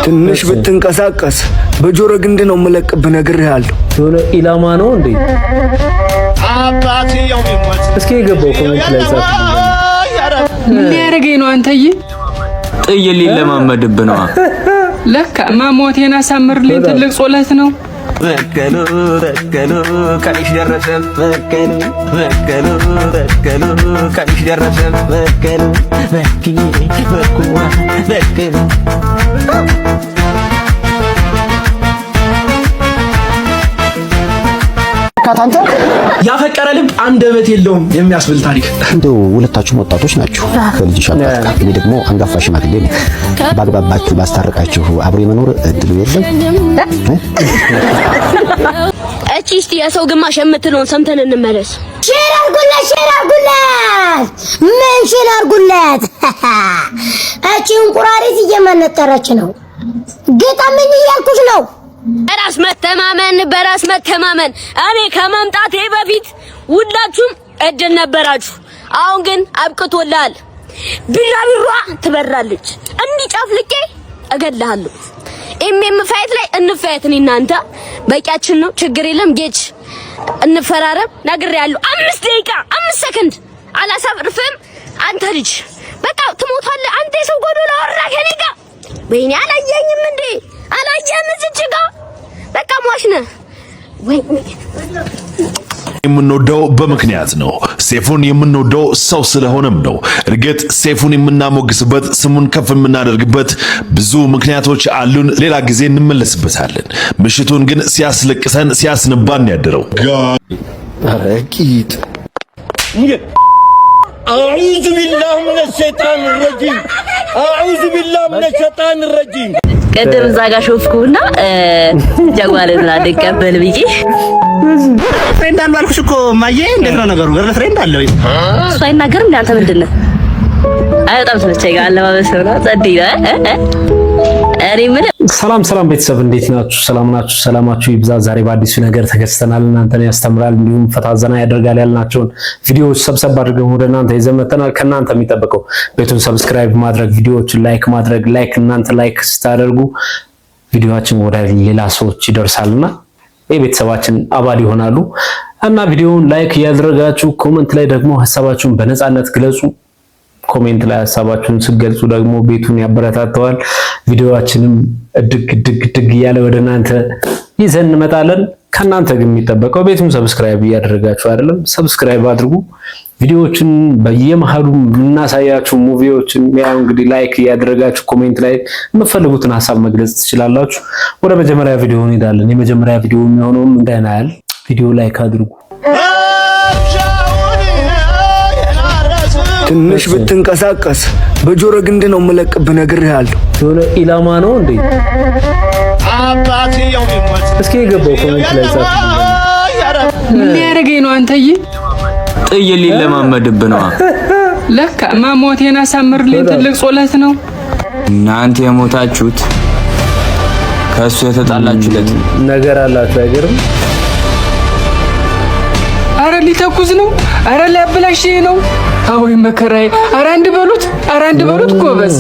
ትንሽ ብትንቀሳቀስ በጆሮ ግንድ ነው የምለቅብህ፣ ነግሬሃለሁ። የሆነ ኢላማ ነው እንዴ? እስኪ የገባው comment ላይ ጻፍ። ምን ሊያደርገኝ ነው አንተዬ? ጥይት ሊለማመድብህ ነዋ። ለካ መሞቴን አሳምርልኝ ትልቅ ጾለት ነው። በቀሉ በቀሉ ቀንሽ ደረሰ፣ በቀሉ በቀሉ በቀሉ ቀንሽ ደረሰ፣ በቀሉ በኪ በኩዋ በቀሉ። አንተ ያፈቀረ ልብ አንደበት የለውም የሚያስብል ታሪክ። እንደው ሁለታችሁም ወጣቶች ናችሁ ከልጅሽ አባት ጋር። እኔ ደግሞ አንጋፋ ሽማግሌ ነኝ። ባግባባችሁ ባስታርቃችሁ አብሮ የመኖር እድሉ የለም። እቺ እስቲ የሰው ግማሽ የምትለውን ሰምተን እንመለስ። Share አድርጉለት፣ share አድርጉለት፣ ምን share አድርጉለት። እቺ እንቁራሪት እየመነጠረች ነው። ግጠምኝ እያልኩሽ ነው። በራስ መተማመን፣ በራስ መተማመን። እኔ ከመምጣቴ በፊት ሁላችሁም እድል ነበራችሁ። አሁን ግን አብቅቶልሃል። ቢራቢሯ ትበራለች። እንዲህ ጨፍልቄ እገልሃለሁ። MMA fight ላይ እንፋየት። እኔ እናንተ በቂያችን ነው። ችግር የለም። ጌች እንፈራረም። ነግሬሃለሁ። 5 ደቂቃ 5 ሰከንድ አላሳርፍም። አንተ ልጅ በቃ ትሞታለህ። አንተ የሰው ጎዶሎ አወራ ከኔ ጋር። ወይኔ አላየኝም እንዴ? አላየህም? እዚች ጋር በቃ ሟች ነህ። ወይኔ የምንወደው በምክንያት ነው። ሴፉን የምንወደው ሰው ስለሆነም ነው። እርግጥ ሴፉን የምናሞግስበት፣ ስሙን ከፍ የምናደርግበት ብዙ ምክንያቶች አሉን። ሌላ ጊዜ እንመለስበታለን። ምሽቱን ግን ሲያስለቅሰን ሲያስነባን ያደረው ኧረ ቂጥ። أعوذ بالله من الشيطان الرجيم، أعوذ بالله من الشيطان الرجيم። ቅድም እዛ ጋር ሾፍኩና ጀጓልን አልቀበል ብዬ። Friend አለው አልኩሽ እኮ ማየ። እንዴት ነው ነገሩ? Girlfriend አለው። እሱ አይናገርም። እንደ አንተ ምንድን ነህ? አይ በጣም ተመቸኝ። አለባበስ ነው ጸድ ይላል። እኔ ምን ሰላም ሰላም ቤተሰብ፣ እንዴት ናችሁ? ሰላም ናችሁ? ሰላማችሁ ይብዛ። ዛሬ በአዲሱ ነገር ተከስተናል። እናንተን ያስተምራል እንዲሁም ፈታ ዘና ያደርጋል ያልናቸውን ቪዲዮዎች ሰብሰብ አድርገን ወደ እናንተ ይዘን መጥተናል። ከእናንተ የሚጠበቀው ቤቱን subscribe ማድረግ፣ ቪዲዮዎችን like ማድረግ። Like እናንተ like ስታደርጉ ቪዲዮአችን ወደ ሌላ ሰዎች ይደርሳልና የቤተሰባችን አባል ይሆናሉ እና ቪዲዮውን like እያደረጋችሁ comment ላይ ደግሞ ሀሳባችሁን በነፃነት ግለጹ። Comment ላይ ሀሳባችሁን ስትገልጹ ደግሞ ቤቱን ያበረታተዋል። ቪዲዮአችንም እድግ እድግ እድግ እያለ ወደ እናንተ ይዘን እንመጣለን። ከእናንተ ግን የሚጠበቀው ቤቱን subscribe እያደረጋችሁ አይደለም፣ subscribe አድርጉ። ቪዲዮዎችን በየመሃሉ የምናሳያችሁ movie ዎችን ያው እንግዲህ like እያደረጋችሁ comment ላይ የምትፈልጉትን ሀሳብ መግለጽ ትችላላችሁ። ወደ መጀመሪያ ቪዲዮ እንሄዳለን። የመጀመሪያ ቪዲዮ የሚሆነውም እንዳይናያል ቪዲዮ like አድርጉ። ትንሽ ብትንቀሳቀስ በጆሮ ግንድ ነው የምለቅብህ፣ ነግሬሃለሁ። የሆነ ኢላማ ነው እንዴ? እስኪ የገባው comment ላይ ጻፍ። ምን ሊያደርገኝ ነው አንተዬ? ጥይት ሊለማመድብህ ነዋ። ለካ መሞቴን አሳምርልኝ ትልቅ ጾለት ነው። እናንተ የሞታችሁት ከእሱ የተጣላችሁለት ነገር አላችሁ አይገርም? አረ ሊተኩስ ነው። አረ ሊያበላሽ ነው። አወይ መከራዬ! አረ አንድ በሉት፣ አረ አንድ በሉት ጎበዝ።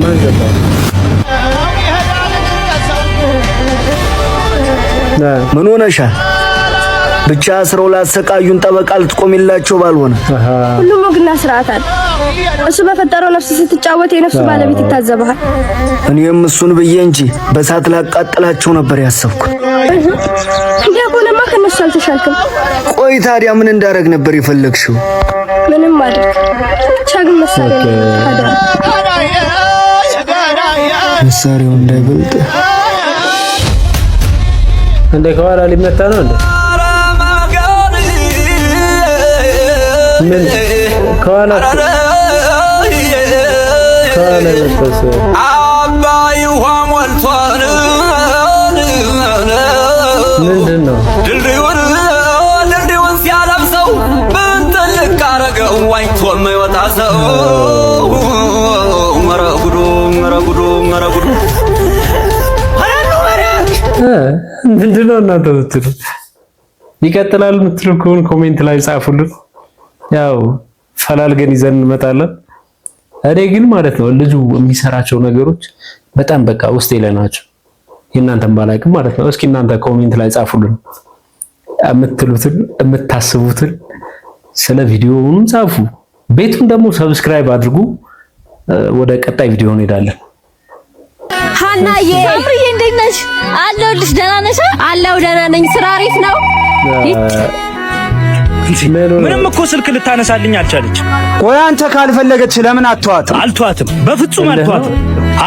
ማን ገባ? ምን ሆነሻል? ብቻ አስረው ላሰቃዩን ጠበቃ ልትቆሚላቸው ባልሆነ። ሁሉም ወግና ስርዓት አለ። እሱ በፈጠረው ነፍስ ስትጫወት የነፍሱ ባለቤት ይታዘብሃል። እኔም እሱን ብዬ እንጂ በሳት ላቃጥላቸው ነበር ያሰብኩት። እንዲያ ከሆነማ ከነሱ አልተሻልክም። ቆይ ታዲያ ምን እንዳደረግ ነበር የፈለግሽው? ምንም አድርግ ብቻ ግን መሳሪያ አደራ። መሳሪያው እንዳይበልጥ። እንደ ከኋላ ሊመታ ነው እንዴ? ምን ከኋላ ከኋላ መጣ ሰው? አባይ ውሃ ሞልቷል። ምንድን ነው? ድልድዩን ሲያለብሰው ምን ጥልቅ አረገው ዋኝቶ የማይወጣ ሰው። ኧረ ጉዱ፣ ኧረ ጉዱ፣ ኧረ ጉዱ! ምንድን ነው እናንተ የምትሉ? ይቀጥላል የምትሉ ከሆነ comment ላይ ጻፉልን። ያው ፈላልገን ይዘን እንመጣለን። እኔ ግን ማለት ነው ልጁ የሚሰራቸው ነገሮች በጣም በቃ ውስጤ ላይ ናቸው። የእናንተን ባላቅም ማለት ነው። እስኪ እናንተ comment ላይ ጻፉልን የምትሉትን የምታስቡትን ስለ ቪዲዮውንም ጻፉ። ቤቱን ደግሞ subscribe አድርጉ። ወደ ቀጣይ ቪዲዮ እንሄዳለን። ሀናዬ፣ ሳምሪዬ፣ እንዴት ነሽ? አለሁልሽ። ደህና ነሽ? አለሁ፣ ደህና ነኝ። ስራ አሪፍ ነው። ምንም እኮ ስልክ ልታነሳልኝ አልቻለች። ቆይ አንተ ካልፈለገች ለምን አትተዋትም? አልተዋትም፣ በፍጹም አልተዋትም።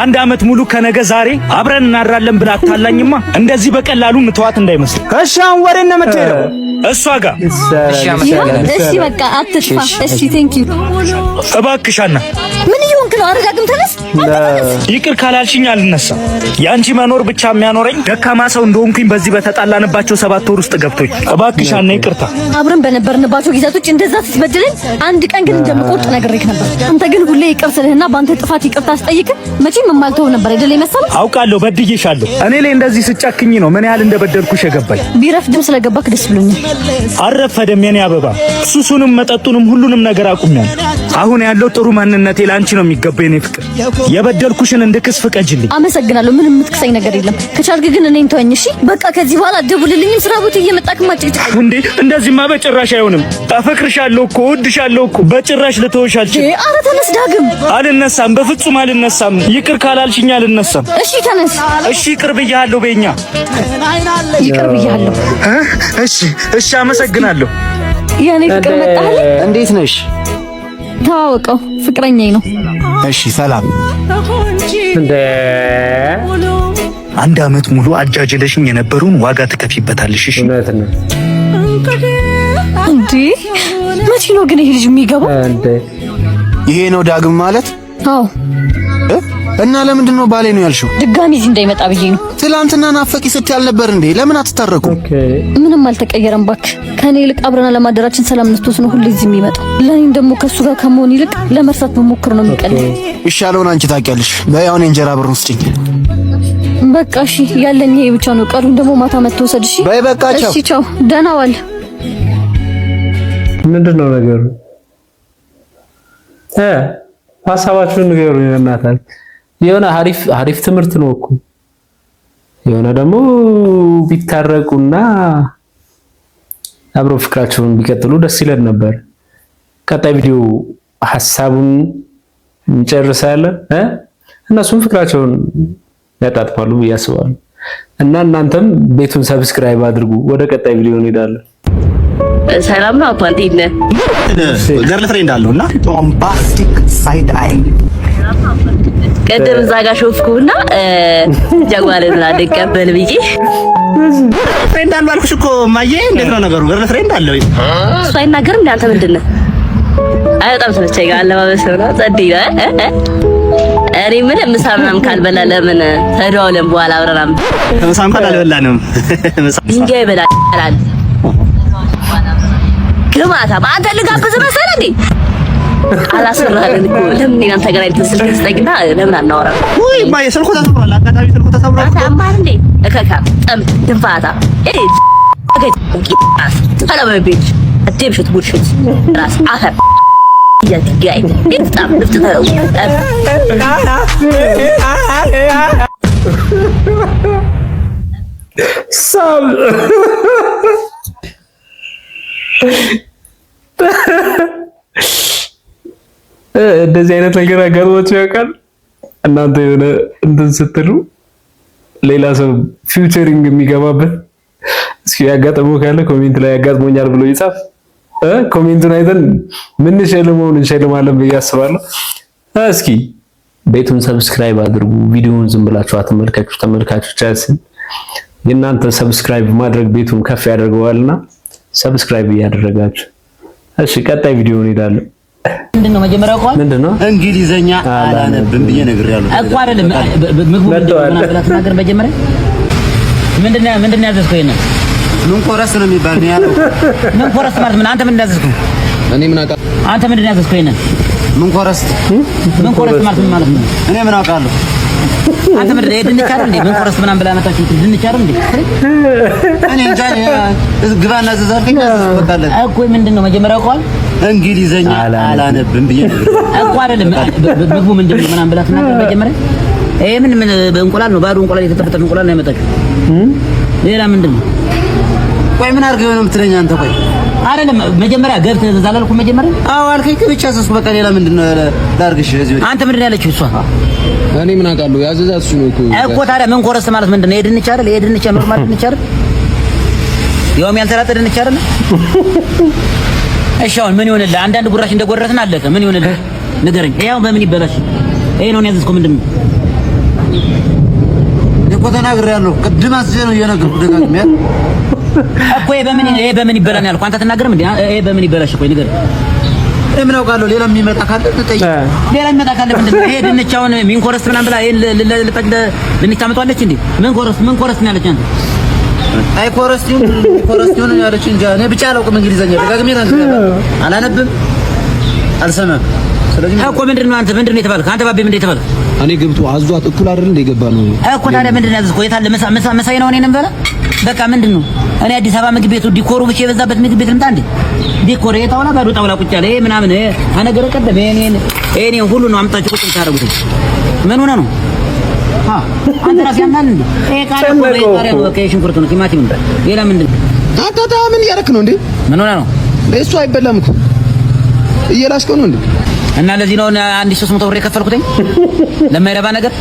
አንድ አመት ሙሉ ከነገ ዛሬ አብረን እናድራለን ብላ አታላኝማ። እንደዚህ በቀላሉ ምተዋት እንዳይመስል። እሺ አሁን ወዴት ነው የምትሄደው? እሷ ጋር። እሺ በቃ አትጥፋ። እሺ thank you። እባክሽ ሀና። ምን እየሆንክ ነው? አረጋግም፣ ተነስ። አንተ ተነስ። ይቅር ካላልሽኝ አልነሳም። የአንቺ መኖር ብቻ የሚያኖረኝ ደካማ ሰው እንደሆንኩኝ በዚህ በተጣላንባቸው 7 ወር ውስጥ ገብቶኝ። እባክሽ ሀና ይቅርታ። አብረን በነበርንባቸው ጊዜያቶች እንደዛ ስትበድለኝ አንድ ቀን ግን እንደምቆርጥ ነግሬክ ነበር። አንተ ግን ሁሌ ይቅር ስልህና በአንተ ጥፋት ይቅርታ ስጠይቅ መቼም የማልተው ነበር አይደል የመሰለህ? አውቃለሁ፣ በድዬሻለሁ። እኔ ላይ እንደዚህ ስጨክኝ ነው ምን ያህል እንደበደልኩሽ የገባኝ። ቢረፍድም ስለገባክ ደስ ብሎኛል። አልረፈደም የኔ አበባ። ሱሱንም መጠጡንም ሁሉንም ነገር አቁሜያለሁ። አሁን ያለው ጥሩ ማንነቴ ለአንቺ ነው የሚገባው የኔ ፍቅር። የበደልኩሽን እንድክስ ፍቀጅልኝ። አመሰግናለሁ። ምንም የምትክሰኝ ነገር የለም። ከቻልክ ግን እኔን ተወኝ እሺ። በቃ ከዚህ በኋላ ደውልልኝም ስራ ቦታ እየመጣክ ማጭቅጭቅ። እንዴ፣ እንደዚህማ በጭራሽ አይሆንም። አፈቅርሻለሁ እኮ፣ እወድሻለሁ እኮ፣ በጭራሽ ልተውሽ አልችልም። አረ ተነስ ዳግም። አልነሳም፣ በፍጹም አልነሳም። ይቅር ካላልሽኝ አልነሳም። እሺ ተነስ። እሺ ይቅር ብያለሁ። በኛ ይቅር ብያለሁ። እሺ እሺ፣ አመሰግናለሁ። የኔ ፍቅር መጣህልኝ። እንዴት ነሽ? ተዋወቀው፣ ፍቅረኛዬ ነው። እሺ ሰላም። እንደ አንድ አመት ሙሉ አጃጅለሽኝ የነበረውን ዋጋ ትከፊበታለሽ። እሺ እውነት ነው። እንዴ መቼ ነው ግን ይሄ ልጅ የሚገባው? እንዴ ይሄ ነው ዳግም ማለት? አዎ። እና ለምንድን ነው ባሌ ነው ያልሽው? ድጋሚ እዚህ እንዳይመጣ ብዬ ነው። ትላንትና ናፈቂ ስትይ አልነበር እንዴ? ለምን አትታረቁ? ምንም አልተቀየረም ባክህ። ከኔ ይልቅ አብረን ለማደራችን ሰላም ነስቶት ነው ሁሌ እዚህ የሚመጣው። ለኔም ደግሞ ከሱ ጋር ከመሆን ይልቅ ለመርሳት ብሞክር ነው የሚቀለኝ። ይሻለውን አንቺ ታውቂያለሽ። በይ አሁን የእንጀራ ብሩን ስጭኝ። በቃ እሺ፣ ያለኝ ይሄ ብቻ ነው። ቀሩን ደግሞ ማታ መጥተህ ውሰድ። እሺ በይ በቃ ቻው። እሺ ቻው፣ ደህና ዋል። ምንድን ነው ነገሩ? ሀሳባችሁን ንገሩ። ይናታል የሆነ አሪፍ አሪፍ ትምህርት ነው እኮ፣ የሆነ ደግሞ ቢታረቁና አብረው ፍቅራቸውን ቢቀጥሉ ደስ ይለን ነበር። ቀጣይ ቪዲዮ ሀሳቡን እንጨርሳለን። እነሱም ፍቅራቸውን ያጣጥፋሉ ብዬ አስባለሁ። እና እናንተም ቤቱን subscribe አድርጉ። ወደ ቀጣይ ቪዲዮ እንሄዳለን። ሰላም ነው አባ፣ እንዴት ነህ? Girlfriend አለው እና bombastic side eye። ቅድም እዛ ጋር ሾፍኩና ጀጓልን አልቀበል ብዬ። Friend አለው አልኩሽ እኮ እማዬ። እንዴት ነው ነገሩ? Girlfriend አለው። እሱ አይናገርም እንዴ? አንተ ምንድን ነህ? አይ በጣም ተመቸኝ። አለባበስ ነው ጸድ ይላል። እኔ ምን ምሳ ምናምን ካልበላ ለምን ተደዋውለን በኋላ አብረን ምሳ እንኳን አልበላንም። ድንጋይ ይበላል። ግማታ አንተ ልጋብዝ መሰለህ እንዴ? አላስፈራህም እኮ። ለምን እኔ አንተ ጋር ስልክ ስጠኝና ለምን አናወራም? ውይ እማዬ ስልኩ ተሰብሯል። አጋጣሚ ስልኩ ተሰብሯል። አንተ አማህ እንዴ? እከካ ጠም ድንፋታ ኤ ቤት አደምሽት ቡልሽት ራስ አፈር ያትጋይ በጣም ንፍጥ ተው። ሳም እንደዚህ አይነት ነገር አጋጥሟችሁ ያውቃል? እናንተ የሆነ እንትን ስትሉ ሌላ ሰው featuring የሚገባበት እስኪ ያጋጠመው ካለ comment ላይ ያጋጥሞኛል ብሎ ይጻፍ። Comment ኡን አይተን ምንሸልመውን እንሸልማለን ብዬ አስባለሁ። እስኪ ቤቱን subscribe አድርጉ። ቪዲዮውን ዝም ብላችሁ አትመልከቱ። ተመልካቾቻችን የእናንተ subscribe ማድረግ ቤቱን ከፍ ያደርገዋልና subscribe እያደረጋችሁ እሺ፣ ቀጣይ ቪዲዮ እንሄዳለን። ምንድነው መጀመሪያው ቃል? ምንድነው? እንግሊዘኛ አላነብም ብዬ ነግሬያለሁ እኮ አይደለም። ምግቡ ምንድነው ምናምን ብላ ትናገር መጀመሪያ። ምንድነው ያዘዝከው? ይሄንን ምን ኮረስ ነው የሚባል ነው ያለው። ምን ኮረስ ማለት ምን? አንተ ምንድነው ያዘዝከው? እኔ ምን አውቃለሁ? አንተ ምንድነው ያዘዝከው? ይሄንን ምን ኮረስ ምን ኮረስ ማለት ምን ማለት ነው? እኔ ምን አውቃለሁ? አንተ ምንድነው ይሄ ድንች አይደል እንዴ? ምን ኮረስ ምናምን ብላ መጣችሁ ድንች አይደል እንዴ? እኔ እንጃ። ግባና ዘዛልኝ በቃ እኮ ምንድነው መጀመሪያው ቃል? እንግሊዘኛ አላነብም ብዬ እኮ አይደለም። ምግቡ ምንድን ነው ምናምን ብላ ትናገር መጀመሪያ። ይሄ ምን ምን እንቁላል ነው? ባዶ እንቁላል፣ የተጠፈጠፈ እንቁላል ነው ያመጣችው። ሌላ ምንድን ነው? ቆይ ምን አድርገህ ነው የምትለኝ አንተ? ቆይ አይደለም፣ መጀመሪያ ገብተህ እዛ አላልኩም መጀመሪያ? አዎ አልከኝ። ብቻ አዘዝኩ። በቃ ሌላ ምንድን ነው ላድርግሽ? እዚህ ወዲህ አንተ ምንድን ነው ያለችው እሷ? እኔ ምን አውቃለሁ? ያዘዛት እሱ ነው እኮ። እኮ ታዲያ main course ማለት ምንድን ነው? የድንች አይደል? የድንች normal ድንች አይደል? ያውም ያልተላጠ ድንች አይደል? እሺ አሁን ምን ይሆንልህ? አንዳንድ ጉራሽ እንደጎረስን አለቀ። ምን ይሆንልህ ንገረኝ። ይሄ አሁን በምን ይበላሽ? ይሄ ነው ያዘዝከው ምንድን ነው? እኔ እኮ ተናግሬያለሁ። ቅድም አዝዤ ነው እየነገርኩህ ደጋግሜ። እኮ ይሄ በምን ይበላል ያልኩህ አንተ አትናገርም እንዴ? ይሄ በምን ይበላሽ? ቆይ ንገረኝ። እኔ ምን አውቃለሁ? ሌላ የሚመጣ ካለ ልጠይቅ። ሌላ የሚመጣ ካለ ምንድን ነው? ይሄ ድንች አሁን main course ምናምን ብላ ይሄን ድንች ታመጣለች እንዴ? main course ነው ያለች አንተ። አይ ኮረስት ይሁን ኮረስት ይሁን ያለች እንጃ። እኔ ብቻ አላውቅም እንግሊዘኛ። ደጋግሜ ተናግሬያለሁ። አላነብም፣ አልሰማም። ስለዚህ እኮ ምንድን ነው አንተ ምንድን ነው የተባልክ? አንተ ባቤ ምንድን ነው የተባልክ? እኔ ገብቶ አዟት እኩል አይደል እንደ የገባ ነው። እኮ ታዲያ ምንድን ነው ያዘዝከው? የት አለ ምሳ? ምሳ ምሳዬ ነው እኔንም በላ። በቃ ምንድን ነው፣ እኔ አዲስ አበባ ምግብ ቤቱ decor ኡ ብቻ የበዛበት ምግብ ቤት ልምጣ እንዴ? Decor ይሄ ጣውላ ባዶ ጣውላ ቁጭ ያለ ይሄ ምናምን ይሄ ከነገረ ቀደም ይሄን ይሄን ሁሉ ነው አምጣችሁ ቁጭ የምታደርጉት። ምን ሆነ ነው? አንተ ራስህ ያምናል እንዴ? ይሄ ቃሪያ እኮ ነው፣ ይሄ ቃሪያ ነው፣ በቃ ይሄ ሽንኩርት ነው፣ ቲማቲም ነው። ሌላ ምንድን ነው? አንተ ምን እያደረክ ነው እንዴ? ምን ሆነ ነው? እሱ አይበላም እኮ፣ እየላስከው ነው እንዴ? እና ለዚህ ነው 1300 ብር የከፈልኩትኝ ለማይረባ ነገር።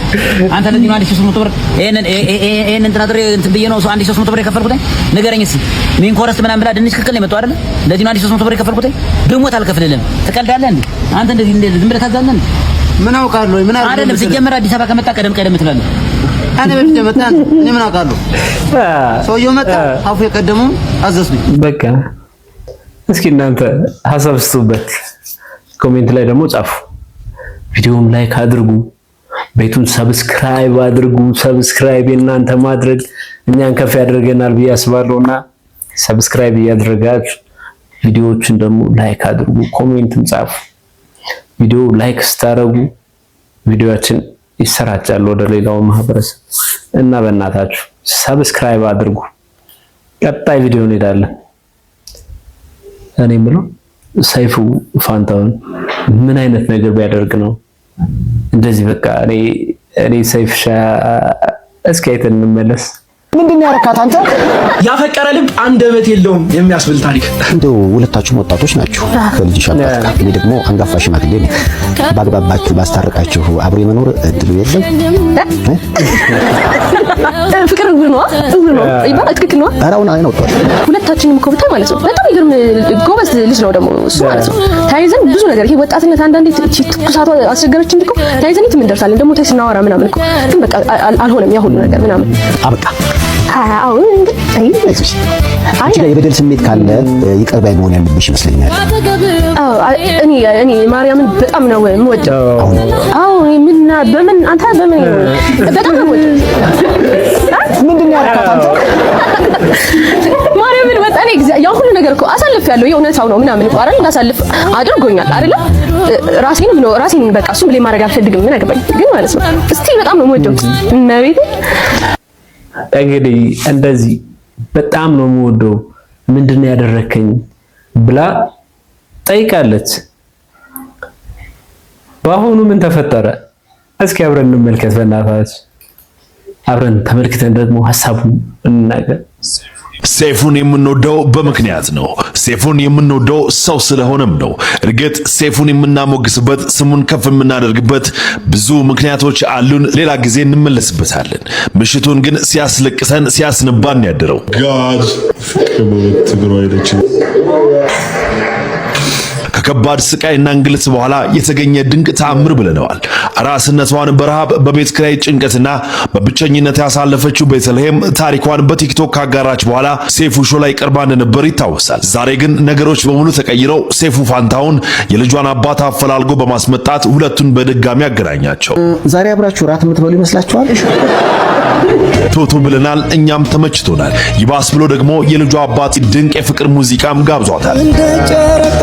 አንተ ለዚህ ነው 1300 ብር ይሄንን እንትን አድሬ እንትን ብዬ ነው 1300 ብር የከፈልኩትኝ? ንገረኝ እስኪ። Main course ምናምን ብላ ድንች ክክል ነው የመጣው አይደለ? ለዚህ ነው 1300 ብር የከፈልኩትኝ? ብሞት አልከፍልልህም። ትቀልዳለህ እንዴ? አንተ እንደዚህ እንደ ዝም ብለህ ታዛለህ እንዴ? ምን አውቃለሁ? ምን አድርገህ አይደለም፣ ሲጀመር አዲስ አበባ ከመጣ ቀደም ቀደም ትላለህ። እኔ በፊት የመጣ እኔ ምን አውቃለሁ? ሰውየው መጣ፣ አፉ የቀደመውን አዘዝኩኝ። በቃ እስኪ እናንተ ሀሳብ ስጡበት፣ comment ላይ ደግሞ ጻፉ። ቪዲዮም like አድርጉ፣ ቤቱን subscribe አድርጉ። Subscribe የእናንተ ማድረግ እኛን ከፍ ያደርገናል ብዬ አስባለሁና subscribe እያደረጋችሁ ቪዲዮዎችን ደግሞ like አድርጉ፣ comment ም ጻፉ። ቪዲዮ like ስታደርጉ ቪዲዮአችን ይሰራጫል ወደ ሌላው ማህበረሰብ እና በእናታችሁ subscribe አድርጉ። ቀጣይ ቪዲዮ እንሄዳለን። እኔ የምለው ሰይፉ ፋንታሁን ምን አይነት ነገር ቢያደርግ ነው እንደዚህ? በቃ እኔ ሰይፍ እስኪ አይተን እንመለስ። ምንድን ነው ያረካት አንተ? ያፈቀረ ልብ አንደበት የለውም የሚያስብል ታሪክ። እንደው ሁለታችሁም ወጣቶች ናችሁ ከልጅሽ አባት ጋር። እኔ ደግሞ አንጋፋ ሽማግሌ ነኝ። ባግባባችሁ ባስታርቃችሁ አብሮ የመኖር እድሉ የለም? ፍቅር እውር ነው፣ እውር ነው ይባላል። ትክክል ነው። ኧረ አሁን አይን አውጥቷል። ሁለታችንም እኮ ብታይ ማለት ነው በጣም ይገርም ጎበዝ ልጅ ነው ደግሞ እሱ ማለት ነው። ተያይዘን ብዙ ነገር፣ ይሄ ወጣትነት አንዳንዴ እቺ ትኩሳቷ አስቸገረች እንጂ እኮ ተያይዘን የትም እንደርሳለን። ደግሞ ታይ ስናወራ ምናምን እኮ ግን በቃ አልሆነም ያ ሁሉ ነገር ምናምን። አበቃ። አዎ ግን አይ አይዞሽ። አንቺ ጋር የበደል ስሜት ካለ ይቅር ባይ መሆን ያለብሽ ይመስለኛል። አዎ፣ እኔ ማርያምን በጣም ነው የምወደው። አዎ፣ እኔ ምን በምን አንተ በምን በጣም ነው የምወደው። ምንድን ነው ያረካት አንተ? ማርያምን በጣም ያ ሁሉ ነገር እኮ አሳልፌያለሁ። የእውነታው ነው ምናምን እኮ አይደል እንዳሳልፍ አድርጎኛል አይደለ? ራሴንም ነው ራሴን በቃ እሱም blame ማድረግ አልፈልግም። ምን አገባኝ ግን ማለት ነው። Still በጣም ነው የምወደው እመቤቴ። እንግዲህ እንደዚህ በጣም ነው የምወደው፣ ምንድን ነው ያደረከኝ ብላ ጠይቃለች። በአሁኑ ምን ተፈጠረ? እስኪ አብረን እንመልከት። በእናታችሁ አብረን ተመልክተን ደግሞ ሀሳቡን እንናገር። ሰይፉን የምንወደው በምክንያት ነው። ሰይፉን የምንወደው ሰው ስለሆነም ነው። እርግጥ ሰይፉን የምናሞግስበት፣ ስሙን ከፍ የምናደርግበት ብዙ ምክንያቶች አሉን። ሌላ ጊዜ እንመለስበታለን። ምሽቱን ግን ሲያስለቅሰን ሲያስነባን ያደረው God ፍቅር በሁለት እግሯ ሄደች። ከከባድ ስቃይና እንግልት በኋላ የተገኘ ድንቅ ተአምር ብለነዋል። አራስነቷን በረሃብ፣ በቤት ኪራይ ጭንቀትና በብቸኝነት ያሳለፈችው ቤተልሔም ታሪኳን በቲክቶክ ካጋራች በኋላ ሰይፉ show ላይ ቀርባ እንደነበር ይታወሳል። ዛሬ ግን ነገሮች በሙሉ ተቀይረው ሰይፉ ፋንታሁን የልጇን አባት አፈላልጎ በማስመጣት ሁለቱን በድጋሚ አገናኛቸው። ዛሬ አብራችሁ ራት የምትበሉ ይመስላችኋል? ቶቶ ብለናል፣ እኛም ተመችቶናል። ይባስ ብሎ ደግሞ የልጇ አባት ድንቅ የፍቅር ሙዚቃም ጋብዟታል። እንደ ጨረቃ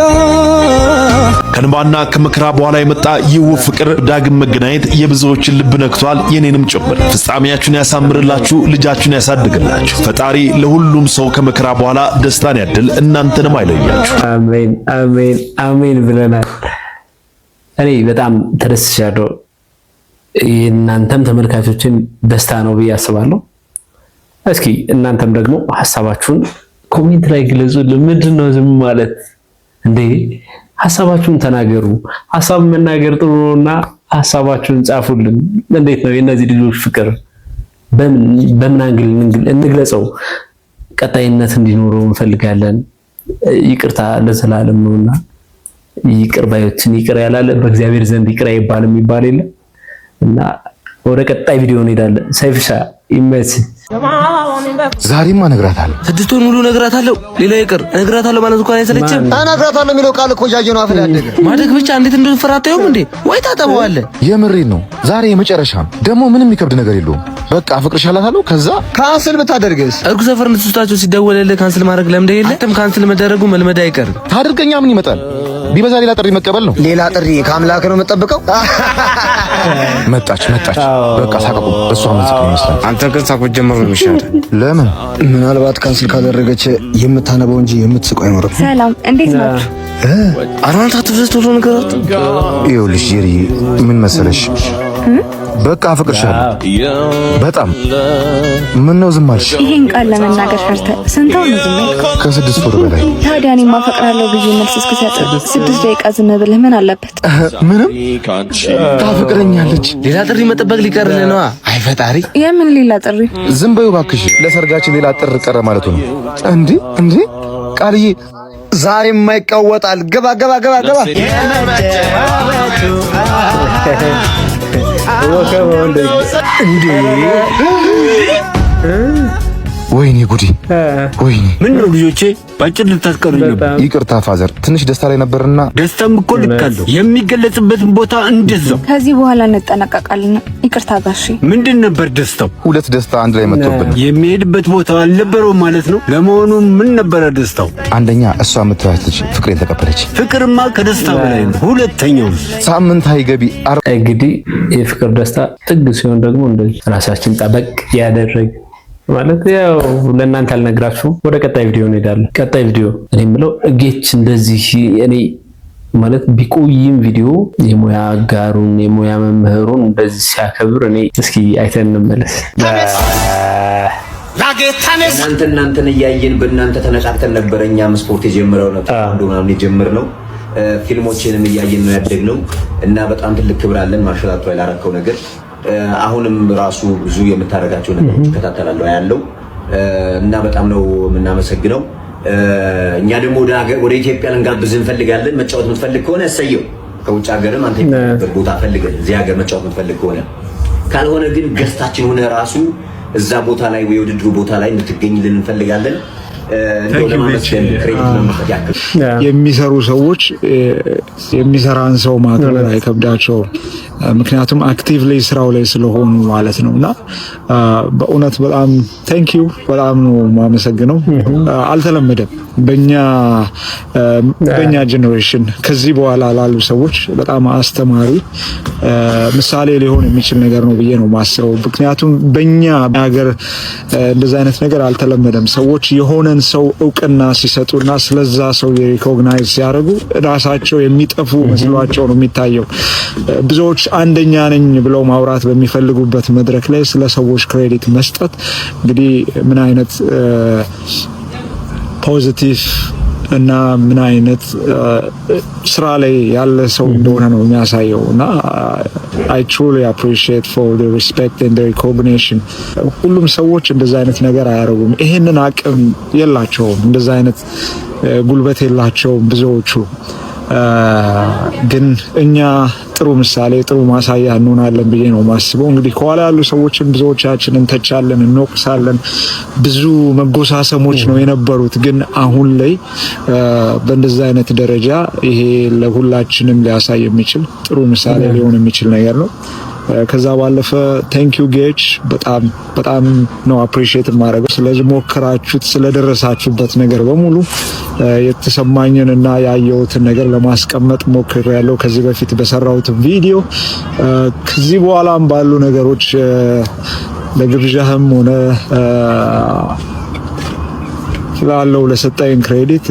ከእንባና ከመከራ በኋላ የመጣ ይህ ውብ ፍቅር ዳግም መገናኘት የብዙዎችን ልብ ነክቷል፣ የኔንም ጭምር። ፍጻሜያችሁን ያሳምርላችሁ፣ ልጃችሁን ያሳድግላችሁ። ፈጣሪ ለሁሉም ሰው ከመከራ በኋላ ደስታን ያድል፣ እናንተንም አይለያችሁ። አሜን አሜን አሜን ብለናል። እኔ በጣም ተደስቻለሁ። የእናንተም ተመልካቾችን ደስታ ነው ብዬ አስባለሁ። እስኪ እናንተም ደግሞ ሀሳባችሁን comment ላይ ግለጹልን። ምንድን ነው ዝም ማለት እንዴ? ሀሳባችሁን ተናገሩ። ሀሳብ መናገር ጥሩ ነውና ሀሳባችሁን ጻፉልን። እንዴት ነው የእነዚህ ልጆች ፍቅር? በምን angle እንግለጸው? ቀጣይነት እንዲኖረው እንፈልጋለን። ይቅርታ ለዘላለም ነውና ይቅር ባዮችን ይቅር ያላለ በእግዚአብሔር ዘንድ ይቅር አይባልም የሚባል የለም እና ወደ ቀጣይ ቪዲዮ እንሄዳለን። ሰይፍሻ ይመች። ዛሬማ እነግራታለሁ። 6 ወር ሙሉ እነግራታለሁ። ሌላ ይቅር እነግራታለሁ ማለት እንኳን አይሰለችም። እነግራታለሁ የሚለው ቃል እኮ እያየሁ ነው አፍ ላይ ያደገ። ማደግ ብቻ እንዴት እንደፈራ አታየውም እንዴ? ወይ ታጠበዋለህ። የምሬን ነው። ዛሬ የመጨረሻ ነው። ደግሞ ምንም የሚከብድ ነገር የለውም። በቃ አፈቅርሻለሁ። ከዛ cancel ብታደርግስ? እርጉ ሰፈር እንድትወስዳቸው ሲደወልልህ cancel ማድረግ ለምደህ የለ? አንተም cancel መደረጉ መልመድ አይቀርም። ታድርገኛ ምን ይመጣል? ቢበዛ ሌላ ጥሪ መቀበል ነው። ሌላ ጥሪ ከአምላክ ነው የምጠብቀው። መጣች መጣች። በቃ ሳቀቁ። እሷ ምንስቅ ነው ይመስላል። አንተ ግን ሳቁ ጀመሩ ነው የሚሻለው። ለምን? ምናልባት cancel ካደረገች የምታነበው እንጂ የምትስቀው አይኖርም። ሰላም፣ እንዴት ናችሁ? ኧረ አንተ አትፍዘዝ፣ ቶሎ ንገራት። ይኸውልሽ ጄሪ፣ ምን መሰለሽ፣ በቃ አፈቅርሻለሁ በጣም። ምን ነው ዝም አልሽ? ይሄን ቃል ለመናገር ፈርተህ ስንተው ነው ዝም ያልከው? ከ6 ወር በላይ። ታዲያ እኔም አፈቅራለሁ ብዬ መልስ እስክሰጥ 6 ደቂቃ ዝም ብለህ ምን አለበት? ምንም፣ ታፈቅረኛለች። ሌላ ጥሪ መጠበቅ ሊቀርልህ ነዋ። አይ ፈጣሪ። የምን ሌላ ጥሪ? ዝም በይው እባክሽ። ለሰርጋችን ሌላ ጥሪ ቀረ ማለቱ ነው። እንዴ እንዴ ቃልዬ። ዛሬ የማይቀወጣል። ግባ ግባ ግባ ግባ። እንዴ ወይኔ ጉዴ! ወይኔ። ምን ነው ልጆቼ፣ ባጭር ልታስቀሩኝ ነበር። ይቅርታ father፣ ትንሽ ደስታ ላይ ነበርና። ደስታም እኮ ልክ አለው። የሚገለጽበትን ቦታ እንደዛው። ከዚህ በኋላ እንጠነቀቃለን። ይቅርታ ጋሼ። ምንድን ነበር ደስታው? ሁለት ደስታ አንድ ላይ መጥቶብን። የሚሄድበት ቦታ አልነበረውም ማለት ነው። ለመሆኑ ምን ነበረ ደስታው? አንደኛ እሷ የምትላት ልጅ ፍቅሬን ተቀበለች። ፍቅርማ ከደስታ በላይ ነው። ሁለተኛው? ሳምንታዊ ገቢ እንግዲህ የፍቅር ደስታ ጥግ ሲሆን ደግሞ እንደዚህ ራሳችን ጠበቅ ያደረግ ማለት ያው ለእናንተ አልነግራችሁም። ወደ ቀጣይ ቪዲዮ እንሄዳለን። ቀጣይ ቪዲዮ እኔ የምለው ጌች እንደዚህ እኔ ማለት ቢቆይም ቪዲዮ የሙያ አጋሩን የሙያ መምህሩን እንደዚህ ሲያከብር እኔ እስኪ አይተን እንመለስ። እናንተን እያየን በእናንተ ተነቃቅተን ነበረ። እኛም ስፖርት የጀመረው ነው ምናምን የጀመርነው ፊልሞችንም እያየን ነው ያደግነው እና በጣም ትልቅ ክብር አለን martial art ላይ ላረከው ነገር። አሁንም ራሱ ብዙ የምታደርጋቸው ነገሮች እከታተላለሁ ያለው እና በጣም ነው የምናመሰግነው። እኛ ደግሞ ወደ ኢትዮጵያ ልንጋብዝ እንፈልጋለን። መጫወት የምትፈልግ ከሆነ እሰየው። ከውጭ ሀገርም አንተ ቦታ ፈልገን እዚህ ሀገር መጫወት የምትፈልግ ከሆነ፣ ካልሆነ ግን guest ኣችን ሆነ ራሱ እዛ ቦታ ላይ የውድድሩ ቦታ ላይ እንድትገኝልን እንፈልጋለን። እንደው ለማመስገን credit ለመስጠት ያክል። የሚሰሩ ሰዎች የሚሰራን ሰው ማክበር አይከብዳቸውም። ምክንያቱም actively ስራው ላይ ስለሆኑ ማለት ነው። እና በእውነት በጣም thank you፣ በጣም ነው የማመሰግነው። አልተለመደም በኛ generation። ከዚህ በኋላ ላሉ ሰዎች በጣም አስተማሪ ምሳሌ ሊሆን የሚችል ነገር ነው ብዬ ነው የማስበው። ምክንያቱም በኛ ሀገር እንደዚ አይነት ነገር አልተለመደም። ሰዎች የሆነን ሰው እውቅና ሲሰጡና ስለዛ ሰው recognize ሲያደርጉ ራሳቸው የሚጠፉ መስሏቸው ነው የሚታየው። ብዙዎች አንደኛ ነኝ ብለው ማውራት በሚፈልጉበት መድረክ ላይ ስለ ሰዎች credit መስጠት እንግዲህ ምን አይነት positive እና ምን አይነት ስራ ላይ ያለ ሰው እንደሆነ ነው የሚያሳየው። እና I truly appreciate for the respect and recognition። ሁሉም ሰዎች እንደዛ አይነት ነገር አያደርጉም። ይሄንን አቅም የላቸውም፣ እንደዛ አይነት ጉልበት የላቸውም ብዙዎቹ። ግን እኛ ጥሩ ምሳሌ፣ ጥሩ ማሳያ እንሆናለን ብዬ ነው የማስበው። እንግዲህ ከኋላ ያሉ ሰዎችን ብዙዎቻችን እንተቻለን፣ እንወቅሳለን። ብዙ መጎሳሰሞች ነው የነበሩት። ግን አሁን ላይ በእንደዚህ አይነት ደረጃ ይሄ ለሁላችንም ሊያሳይ የሚችል ጥሩ ምሳሌ ሊሆን የሚችል ነገር ነው። ከዛ ባለፈ thank you ጌች፣ በጣም በጣም ነው appreciate የማደርገው። ስለዚህ ሞክራችሁት ስለደረሳችሁበት ነገር በሙሉ የተሰማኝን እና ያየሁትን ነገር ለማስቀመጥ ሞክሬያለሁ ከዚህ በፊት በሰራሁት ቪዲዮ። ከዚህ በኋላም ባሉ ነገሮች ለግብዣህም ሆነ ስላለው ለሰጠኝ credit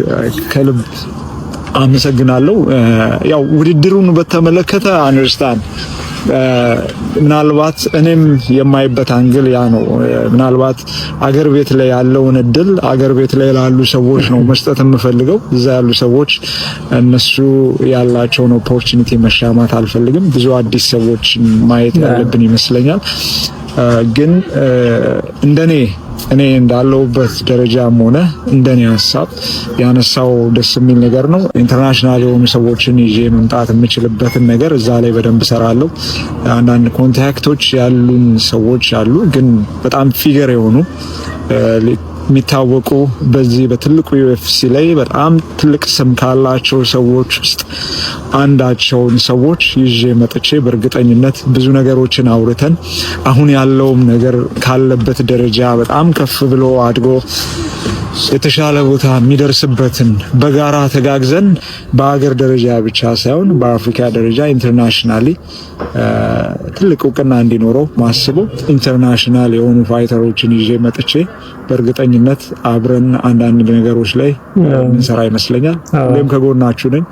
ከልብ አመሰግናለሁ። ያው ውድድሩን በተመለከተ understand፣ ምናልባት እኔም የማይበት angle ያ ነው። ምናልባት አገር ቤት ላይ ያለውን እድል አገር ቤት ላይ ላሉ ሰዎች ነው መስጠት የምፈልገው። እዛ ያሉ ሰዎች እነሱ ያላቸውን opportunity መሻማት አልፈልግም። ብዙ አዲስ ሰዎች ማየት ያለብን ይመስለኛል። ግን እንደኔ እኔ እንዳለሁበት ደረጃም ሆነ እንደኔ ሀሳብ ያነሳው ደስ የሚል ነገር ነው። International የሆኑ ሰዎችን ይዤ መምጣት የምችልበትን ነገር እዛ ላይ በደንብ እሰራለሁ። አንዳንድ contact ኦች ያሉን ሰዎች አሉ፣ ግን በጣም figure የሆኑ የሚታወቁ በዚህ በትልቁ UFC ላይ በጣም ትልቅ ስም ካላቸው ሰዎች ውስጥ አንዳቸውን ሰዎች ይዤ መጥቼ በእርግጠኝነት ብዙ ነገሮችን አውርተን አሁን ያለውም ነገር ካለበት ደረጃ በጣም ከፍ ብሎ አድጎ የተሻለ ቦታ የሚደርስበትን በጋራ ተጋግዘን በሀገር ደረጃ ብቻ ሳይሆን በአፍሪካ ደረጃ internationally ትልቅ እውቅና እንዲኖረው ማስበው international የሆኑ fighter ኦችን ይዤ መጥቼ በእርግጠኝነት አብረን አንዳንድ ነገሮች ላይ እንሰራ ይመስለኛል። ሁሌም ከጎናችሁ ነኝ።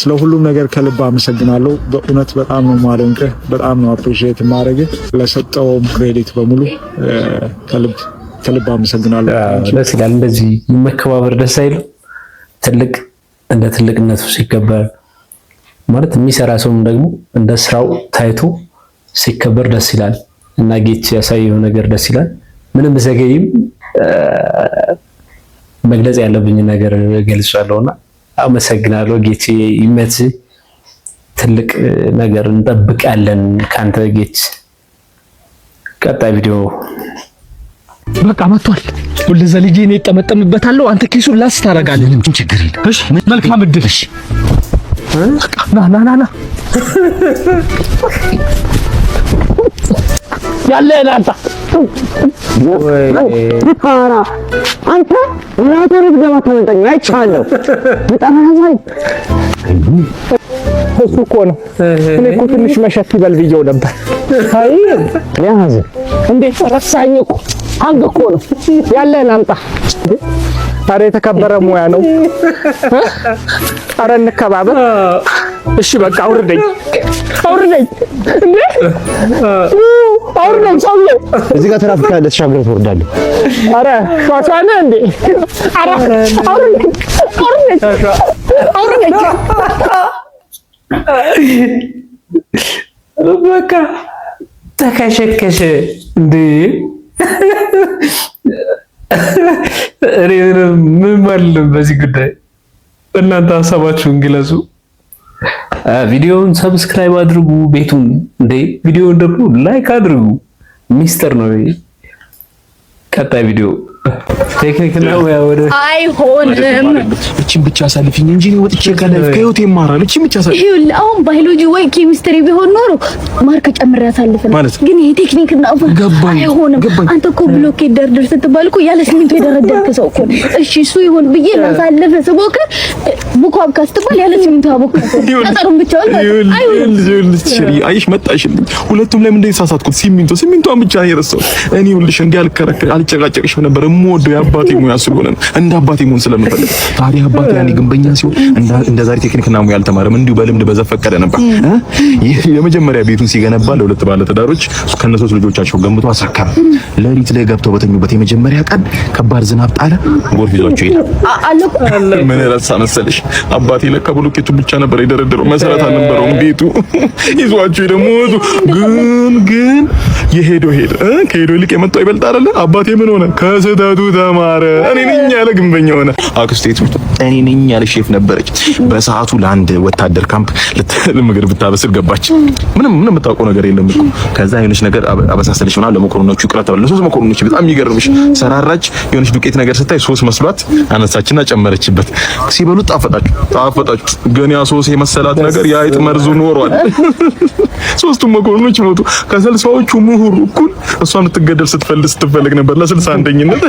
ስለ ሁሉም ነገር ከልብ አመሰግናለሁ። በእውነት በጣም ነው ማደንቅህ፣ በጣም ነው appreciate ማድረግህ። ለሰጠውም credit በሙሉ ከልብ ከልብ አመሰግናለሁ። ደስ ይላል። እንደዚህ መከባበር ደስ አይልም? ትልቅ እንደ ትልቅነቱ ሲከበር ማለት የሚሰራ ሰውም ደግሞ እንደ ስራው ታይቶ ሲከበር ደስ ይላል። እና ጌች ያሳየው ነገር ደስ ይላል። ምንም ብዘገይም መግለጽ ያለብኝ ነገር ገልጫለሁና አመሰግናለሁ ጌች፣ ይመች። ትልቅ ነገር እንጠብቃለን ካንተ ጌች። ቀጣይ ቪዲዮ። በቃ መጥቷል። ወለዛ ልጄ እኔ እጠመጠምበታለሁ፣ አንተ ኪሱን ላስ ታደርጋለህ። ምንም ችግር የለም። እሺ፣ መልካም እድል። እሺ። ና ና ና ና፣ ያለህን አንተ። አንተ እናቴ ልትገባ ተመንጠኝ አይቻለሁ። በጣም አዛኝ እሱ እኮ ነው። እኔ እኮ ትንሽ መሸት ይበል ብዬው ነበር። አይ ያዝ። እንዴ ረሳኝ እኮ፣ አንግ እኮ ነው። ያለህን አምጣ። አረ የተከበረ ሙያ ነው። አረ እንከባበር። እሺ በቃ አውርደኝ፣ አውርደኝ፣ እንዴ አውርደኝ ሰውዬው። እዚህ ጋር ትራፊክ አለ፣ ተሻግረህ ትወርዳለህ። አረ ሿሿ ነህ እንዴ? አረ አውርደኝ፣ አውርደኝ፣ አውርደኝ። በቃ ተከሸከሸ እንዴ! እኔ ምንም አልልም በዚህ ጉዳይ። እናንተ ሀሳባችሁን ግለጹ። ቪዲዮውን subscribe አድርጉ፣ ቤቱን እንዴ ቪዲዮውን ደግሞ like አድርጉ። ሚስጥር ነው ይሄ። ቀጣይ ቪዲዮ ቴክኒክና ሙያ ወደ አይሆንም። እቺን ብቻ አሳልፊኝ እንጂ እኔ ወጥቼ ከ life ከህይወቴ እማራለሁ። እቺን ብቻ አሳልፊኝ። ይኸውልህ አሁን ባዮሎጂ ወይ ኬሚስትሪ ቢሆን ኖሮ mark ጨምሬ አሳልፍ ማለት ግን ይሄ ቴክኒክና ገባኝ፣ አይሆንም። አንተ እኮ ብሎኬት ደርድር ስትባል እኮ ያለ ሲሚንቶ የደረደርክ ሰው እኮ ነህ። እሺ እሱ ይሁን ብዬ ላሳልፍ ስሞክር ቡኮ አብካ ስትባል ያለ ሲሚንቶ አቦካ ጠጠሩን ብቻውን አይሆንም። ይኸውልሽ ሽሪ፣ አይሽ መጣሽልኝ። ሁለቱም ላይ ምንድን ነው የተሳሳትኩት? ሲሚንቶ ሲሚንቶን ብቻ ነው የረሳሁት። እኔ ይኸውልሽ እንዲህ አልከራከር አልጨቃጨቅሽም ነበር። የምወደው የአባቴ ሙያ ስለሆነ ነው፣ እንደ አባቴ መሆን ስለምፈልግ። ታዲያ አባቴ ያኔ ግንበኛ ሲሆን እንደ ዛሬ ቴክኒክና ሙያ አልተማረም። እንዲሁ በልምድ በዘፈቀደ ነበር። ይህ የመጀመሪያ ቤቱን ሲገነባ ለሁለት ባለ ትዳሮች ከነሶስት ልጆቻቸው ገንብቶ አስረከበ። ሌሊት ላይ ገብተው በተኙበት የመጀመሪያ ቀን ከባድ ዝናብ ጣለ። ጎርፍ ይዟቸው ሄደ። ምን ረሳ መሰለሽ አባቴ ለካ ብሎኬቱን ብቻ ነበር የደረደረው፣ መሰረት አልነበረውም ቤቱ። ይዟቸው ሄደ፣ ሞቱ። ግን ግን የሄደው ሄደ፣ ከሄደው ይልቅ የመጣው ይበልጥ አይደለ? አባቴ ምን ሆነ? ከስህተቱ ተማረ። እኔ ነኝ ያለ ግንበኛ ሆነ። አክስቴ ትምህርት እኔ ነኝ ያለ ሼፍ ነበረች። በሰዓቱ ለአንድ ወታደር ካምፕ ምግብ ብታበስል ገባች። ምንም ምንም የምታውቀው ነገር የለም እኮ። ከዛ የሆነች ነገር አበሳሰለች ምናምን፣ ለመኮረኒዎቹ ይቅር ተባለ። ለሶስት መኮረኒዎች፣ በጣም የሚገርምሽ፣ ሰራራች። የሆነች ዱቄት ነገር ስታይ ሶስ መስሏት አነሳችና ጨመረችበት። ሲበሉት ጣፈጣቸው ጣፈጣቸው። ግን ያ ሶስ የመሰላት ነገር የአይጥ መርዙ ኖሯል። ሶስቱም መኮንኖች ሞቱ። ከ60ዎቹ ምሁር እኩል እሷም ልትገደል ስትፈልግ ነበር ለ61ኝነት።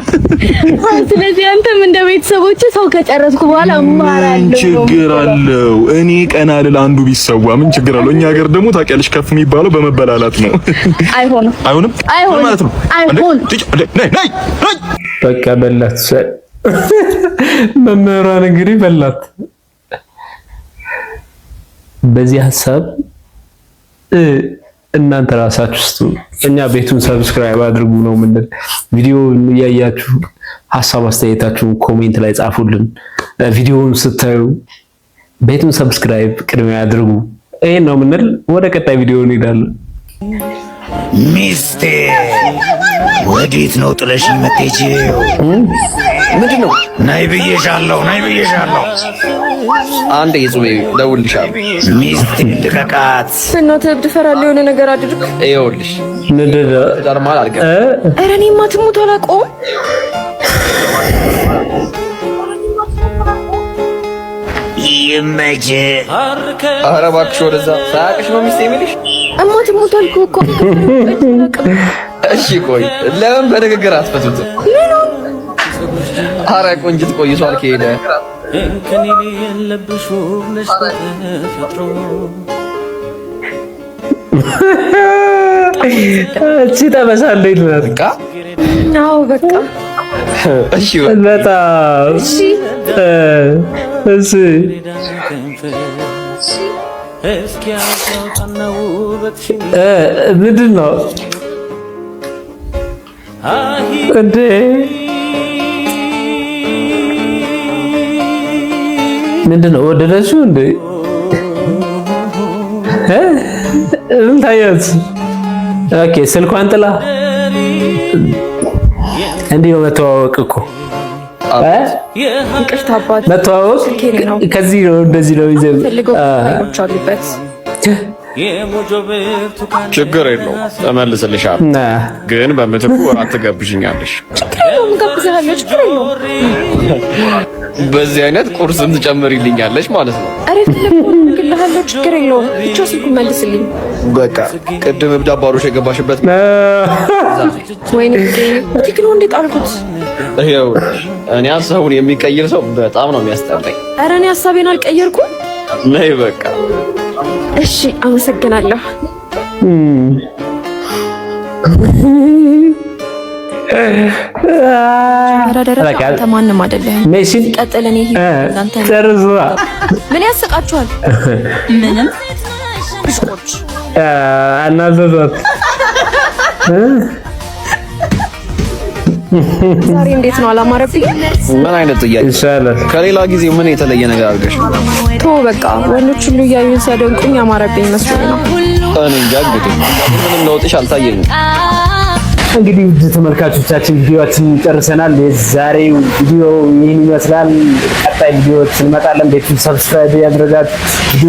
ስለዚህ አንተም እንደ ቤተሰቦች ሰው ከጨረስኩ በኋላ እማራለሁ። ችግር አለው? እኔ ቀና ልል አንዱ ቢሰዋ ምን ችግር አለው? እኛ ሀገር ደግሞ ታውቂያለሽ ከፍ የሚባለው በመበላላት ነው። አይሆንም። አይሆንም። አይሆንም ማለት ነው። አይሆንም። ነይ ነይ ነይ። በቃ በላት፣ መምህሯን እንግዲህ በላት። በዚህ ሀሳብ እናንተ ራሳችሁ ስጡ። እኛ ቤቱን subscribe አድርጉ ነው የምንል። ቪዲዮ እያያችሁ ሀሳብ አስተያየታችሁን comment ላይ ጻፉልን። ቪዲዮውን ስታዩ ቤቱን subscribe ቅድሚያ አድርጉ። ይሄን ነው የምንል። ወደ ቀጣይ ቪዲዮ እንሄዳለን። ሚስቴ፣ ወዴት ነው ጥለሽኝ የምትሄጂው? ምንድን ነው? ነይ ብዬሻለሁ፣ ነይ ብዬሻለሁ። አንዴ የጹቤ ደውልልሻለሁ። ሚስቴ ልቀቃት። እናትህ እብድ እፈራለሁ፣ የሆነ ነገር አድርግ። ይኸውልሽ ምንድን ነው? ትዳር መሀል አልገባም። ኧረ እኔማ ትሙት አላውቀውም። ይመችህ። ኧረ እባክሽ ወደዛ፣ ሳያውቅሽ ነው ሚስቴ የሚልሽ። እማ ትሙት አልኩህ እኮ። እሺ ቆይ ለምን በንግግር አትፈቱትም? ኧረ ቆንጅት ቆይቷል ከሄደ። እንከን የሌለብሽ ውብ ነሽ በተፈጥሮ። እቺ ጠበሳ እንዴት ናት? በቃ። አዎ በቃ። እሺ። በጣም። እሺ። እሺ። እስኪ አውጣና ውበትሽን ምንድን ነው እንዴ? ምንድን ነው ወደደችው እንዴ? እ ምን ታያት? Okay፣ ስልኳን ጥላ እንዲህ ነው መተዋወቅ እኮ እ ይቅርታ አባት። መተዋወቅ ስልኬ ነው። ከዚህ ነው እንደዚህ ነው ይዘ ፈልገው ፋይሎች አሉበት። የሞጆ ብርቱካን ችግር የለውም፣ እመልስልሻለሁ። ግን በምትኩ እራት ትጋብዥኛለሽ። ችግር የለውም፣ እጋብዝሃለሁ። ችግር የለውም። በዚህ አይነት ቁርስም ትጨምሪልኛለሽ ማለት ነው። ኧረ የፈለግከውን አደርግልሃለሁ። ችግር የለውም። ብቻ ስልኩን መልስልኝ። በቃ ቅድም እብድ አባሮሽ የገባሽበት ወይኔ ቴክኖ እንዴት አልኩት? ይኸውልሽ እኔ ሀሳቡን የሚቀይር ሰው በጣም ነው የሚያስጠላኝ። ኧረ እኔ ሀሳቤን አልቀየርኩም። ነይ በቃ። እሺ አመሰግናለሁ። ደረጃ አንተ ማንም አይደለህም። ሜሲን ቀጥል። እኔ እናንተ ጨርሷ። ምን ያስቃችኋል? ምንም ብሽቆች። አናዘዟት። ዛሬ እንዴት ነው አላማረብኝም? ምን አይነት ጥያቄ ይሻላል። ከሌላ ጊዜ ምን የተለየ ነገር አድርገሽ? ቶ በቃ ወንዶች ሁሉ እያዩን ሲያደንቁኝ ያማረብኝ መስሎኝ ነው። እኔ እንጃ እንግዲህ ምንም ለውጥሽ አልታየኝም። እንግዲህ ውድ ተመልካቾቻችን ቪዲዮአችንን ጨርሰናል። የዛሬው ቪዲዮ ይህን ይመስላል። ቀጣይ ቪዲዮዎች እንመጣለን። ቤቱን subscribe ያድርጋችሁ። ቪዲዮ